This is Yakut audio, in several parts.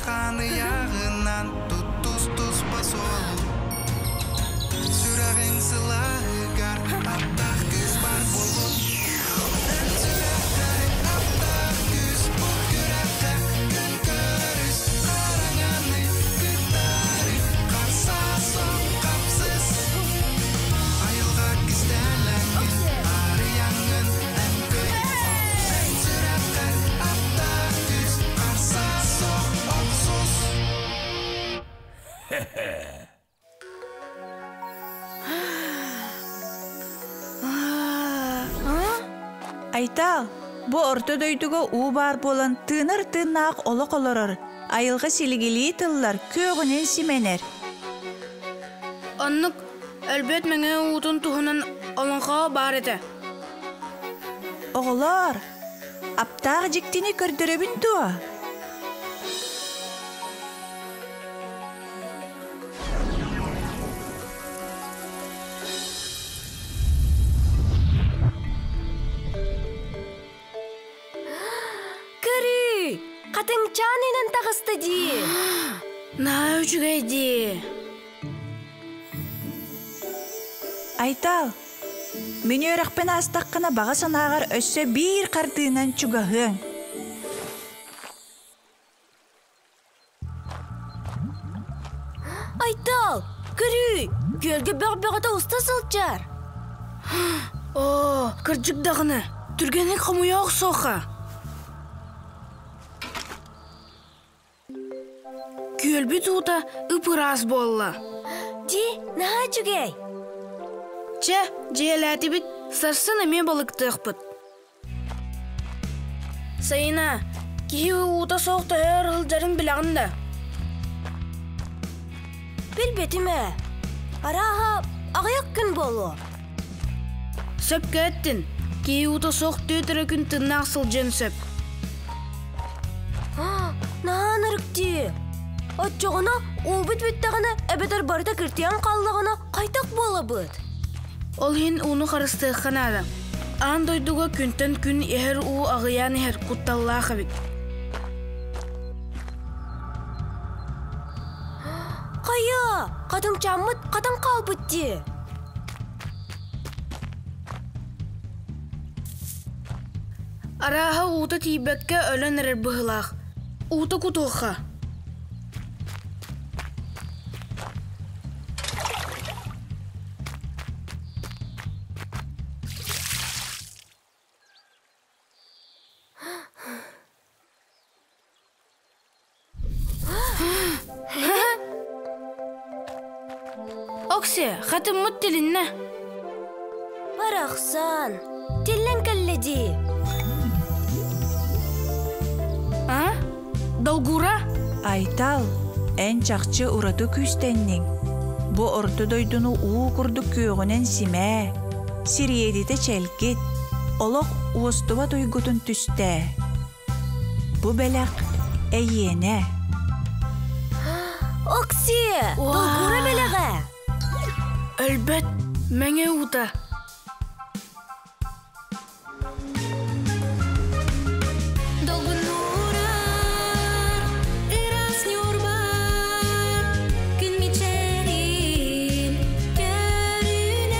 Хаан ыйааҕынан туттус-туспа суолу Сүрэҕиҥ сылааһыгар аптаах күүс баар буоллун Эн сүрэххэр аптаах күүс бу күрэххэ күн көрүс Хараҥаны кытары харса суох хапсыс Айылҕа кистэлэҥин арыйаҥҥын эн кый Эн сүрэххэр аптаах күүс харса суох охсус Айтаал, бу орто дойдуга уу баар буолан тыынар тыыннаах олох олорор, айылҕа силигилии тыллар, күөҕүнэн симэнэр. Оннук өлбөт мэҥэ уутун туһунан олоҥхо баар этэ. Оҕолоор, аптаах дьиктини көрдөрөбүн дуо? Көрүүй, хатыҥчаан инэн таҕыста дии. Наһаа үчүгэй дии. Айтал, мин үөрэхпин аастаххына баҕа санааҕар өссө биир хартыынан чугаһыаҥ. Айтал, көрүүй, күөлгэ бөх бөҕөтө уста сылдьар. Оо, кырдьык даҕаны, түргэнник хомуйа охсуохха. Күөлбүт уута ып-ыраас буолла. Дии, наһаа үчүгэй. Чэ, дьиэлээтибит, сарсын эмиэ балыктыахпыт. Сайына, киһи уута суох төһө өр сылдьарын билэҕин да? Билбэтим ээ. Арааһа, аҕыйах күн буолуо. Сөпкө эттин. Киһи уута суох түөрт эрэ күн тыыннаах сылдьыан сөп. Наһаа ынырык дии. Оччоҕуна уубут бүттэҕинэ эбэтэр барыта киртийэн хааллаҕына хайдах буолабыт? Ол иһин ууну харыстыахха наада. Аан дойдуга күнтэн күн иһэр уу аҕыйаан иһэр кутталлаах эбит. Хайа, хатыҥчааммыт хатан хаалбыт дии. Арааһа уута тиийбэккэ өлөн эрэр быһыылаах. Уута кутуохха. Окси, хатыммыт тилиннэ. Барахсан, тиллэн кэллэ дии. А? Долгура? Айтал, эн чахчы ураты күүстэнниҥ. Бу орто дойдуну уу курдук күөҕүнэн симээ, сириэдитэ чэлгит, олох уостубат уйгутун түстээ. Бу бэлэх эйиэнэ. Окси, долгура бэлэҕэ! Өлбөт, мэҥэ уута. Долгуннурар, ыраас ньурбар, күн мичээрин көрүнэр,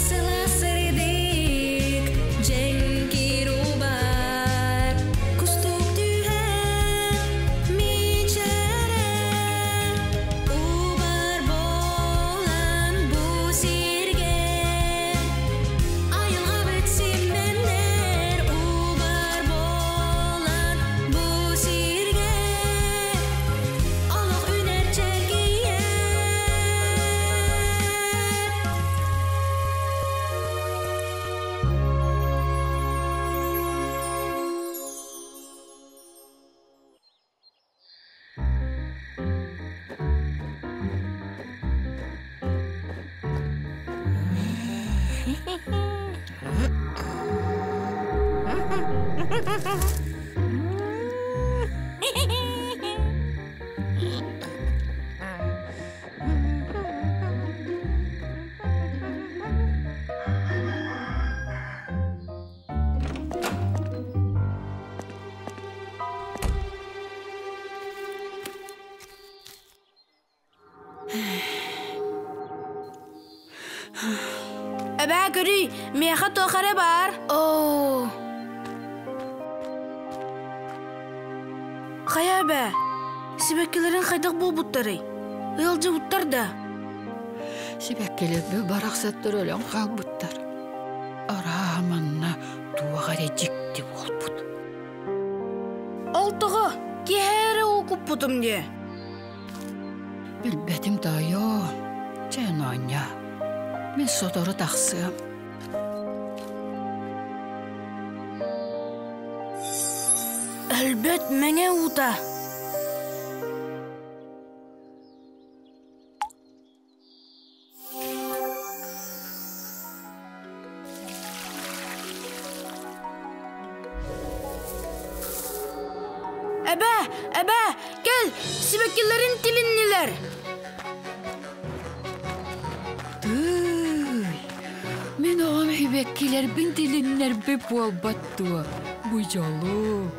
сылаас сырдык дьэҥкир убар, кустук түһэр мичээрэр, убар буолан бу сиргэ. Эбээ көрүй, миэхэ туох эрэ баар. Оо. Хайа эбээ, сибэккилэрин хайдах буолбуттарый? Ыалдьыбыттар да? Сибэккилэрбит барахсаттар өлөн хаалбыттар. Арааһа манна туох эрэ дьикти буолбут. Ол тоҕо? Киэһэ эрэ уу куппутум дии. Билбэтим тоойуом, чэ оонньоо. Мин сотору тахсыам. Өлбөт мэҥэ уута. Эбээ, эбээ, кэл, сибэккилэрин тилиннилэр. Тыый, мин оҕом сибэккилэрбин тилиннэрбит буолбат дуо? Бу дьолу.